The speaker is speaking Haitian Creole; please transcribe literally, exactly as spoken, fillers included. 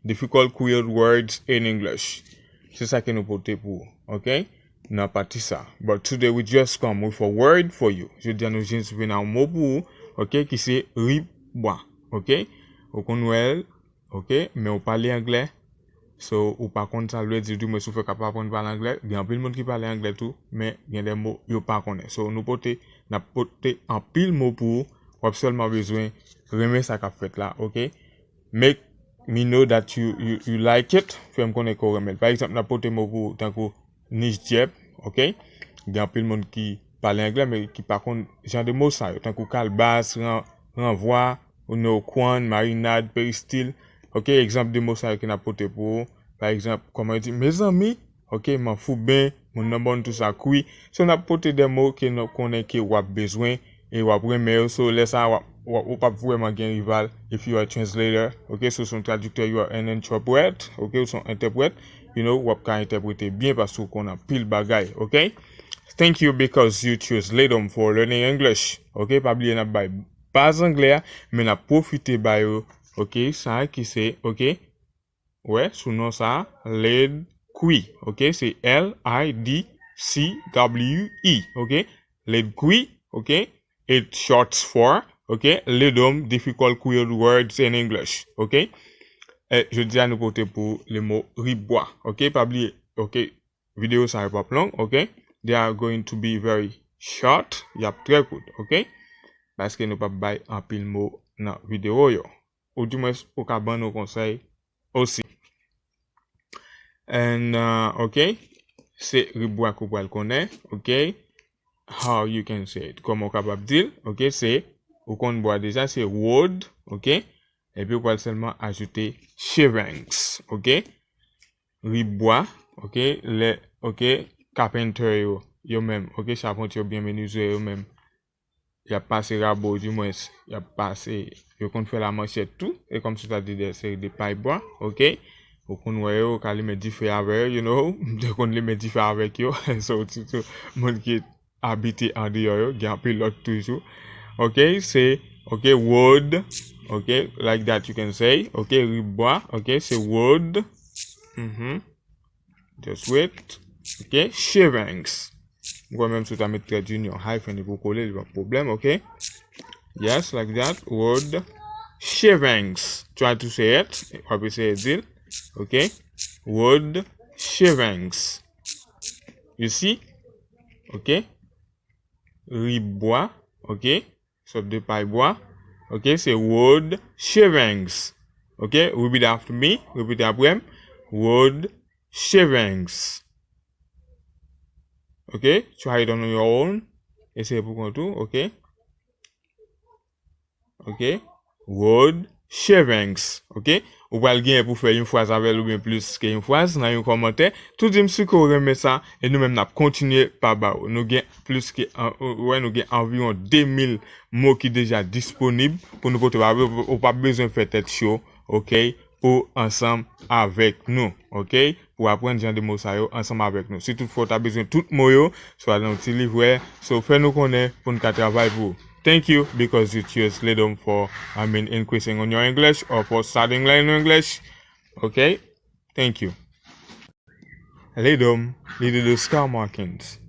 Difficult word words in English. Se sa ke nou pote pou ou, ok? Nan pati sa. But today we just come with a word for you. Jodi a nou jis vin a yon mo pou ou, ok, ki se ribwa, ok? Ou konn wè l, ok, men ou pale anglè. So, ou pa konn sa l vle di, di mwen si w fèk ap aprann pale anglè. Gen anpil moun ki pale anglè tou, men gen de mo yo pa konnen. So, nou pote, n ap pote anpil mo pou ou. W ap sèlman bezwen renmen sa k ap fèt la, ok? Make me know that you, you, you like it. Fè m konnen ke w renmen l. Pa egzanp, n ap pote mo pou ou, tankou nich dyèb, ok? Gen anpil moun ki pale anglè, men ki pa konn jan de mo sa yo, tankou kalbas, ran, ranvwa, ou know, kwann, marinad, peristil. Ok, egzanp de mo sa yo ke n ap pote pou ou. Pa egzanp, kòman yo di, mezanmi, ok, m anfouben, moun nan ban nou tou sa kwi. So, n ap pote de mo ke nou konnen ke w ap bezwen e w ap renmen yo. So, lè sa a, w ap, w ap, ou p ap vrèman gen rival if you are a translator. Ok, so, se yon tradiktè, you are an interpret. Ok, ou se yon entèprèt. You know, w ap ka entèprete byen paske w konn anpil bagay. Ok? Thank you because you choose Lidom for learning English. Ok, pa bliye n ap bay baz anglè a, men n ap pwofite ba yo, ok, sa ki se, ok, wè, sou non sa, Lidcwi, ok, se L I D C W E, ok, Lidcwi, ok, it shorts for, ok, Lidom, difficult word words in English, ok. E, jodi a nou pote pou le mo ribwa, ok, pa bliye, ok, videyo sa yo p ap long, ok? They are going to be very short. Y ap trè kout, ok? Paske nou p ap bay anpil mo nan videyo yo. Ou di mwens ou ka ban nou konsèy osi. And, uh, ok, se ribwa ke w pral konnen, ok? How you can say it. Kòman w kapab di l, ok? Se, ou konn bwa deja, se wood, ok? Epi w pral sèlman ajoute shavings, ok? Ribwa, ok, lè, ok, kapentè yo, yo menm, ok, chapantye oubyen menizye yo menm, y ap pase rabo, dimwens, y ap pase, yo konn fè lamanchèt tou, e kòmsi w ta di de seri de pay bwa, ok, ou konn wè yo, ou ka limen dife avè yo, you know, m te konn limen dife avèk yo, so, sitou moun ki abite andeyò yo, gen anpil lòt toujou. Ok, se, ok, wood, ok, like that you can say, ok, ribwa, ok, se wood. Mhm. Just wait. Ok, shavings. M kwè menm si w ta met trè dinyon, hyphen, li pou kole, li pa pwoblèm, ok? Yes, like that. Wood shavings. Try to say it. W ap eseye di l. Ok? Wood shavings. You see? Ok? Ribwa. Ok? Sòt de pay bwa. Ok? Se wood shavings. Ok? Repeat after me. Repete apre m. Wood shavings. Ok? Try it on your own. Eseye pou kont ou. Ok? Ok? Wood shavings. Ok? Ou pral genyen pou fè yon fraz avè l oubyen plis ke yon fraz nan yon kòmantè. Tou di m si ke w renmen sa, e nou menm n ap kontinye pa ba w. Nou gen plis ke, an- ou wè, nou gen anviwon de mil mo ki deja disponib pou nou pote ba w. Ou p ap bezwen fè tèt cho, ok, pou ansanm avèk nou, ok, pou aprann jan de mo sa yo ansanm avèk nou. Si toutfwa w ta bezwen tout mo yo, swa nan yon ti livwè, so fè nou konnen pou n ka travay pou ou. Thank you because you choose Lidom for, I mean, increasing on your English or for studying learning English. Ok? Thank you. Lidom, Lidom de Scar Markins.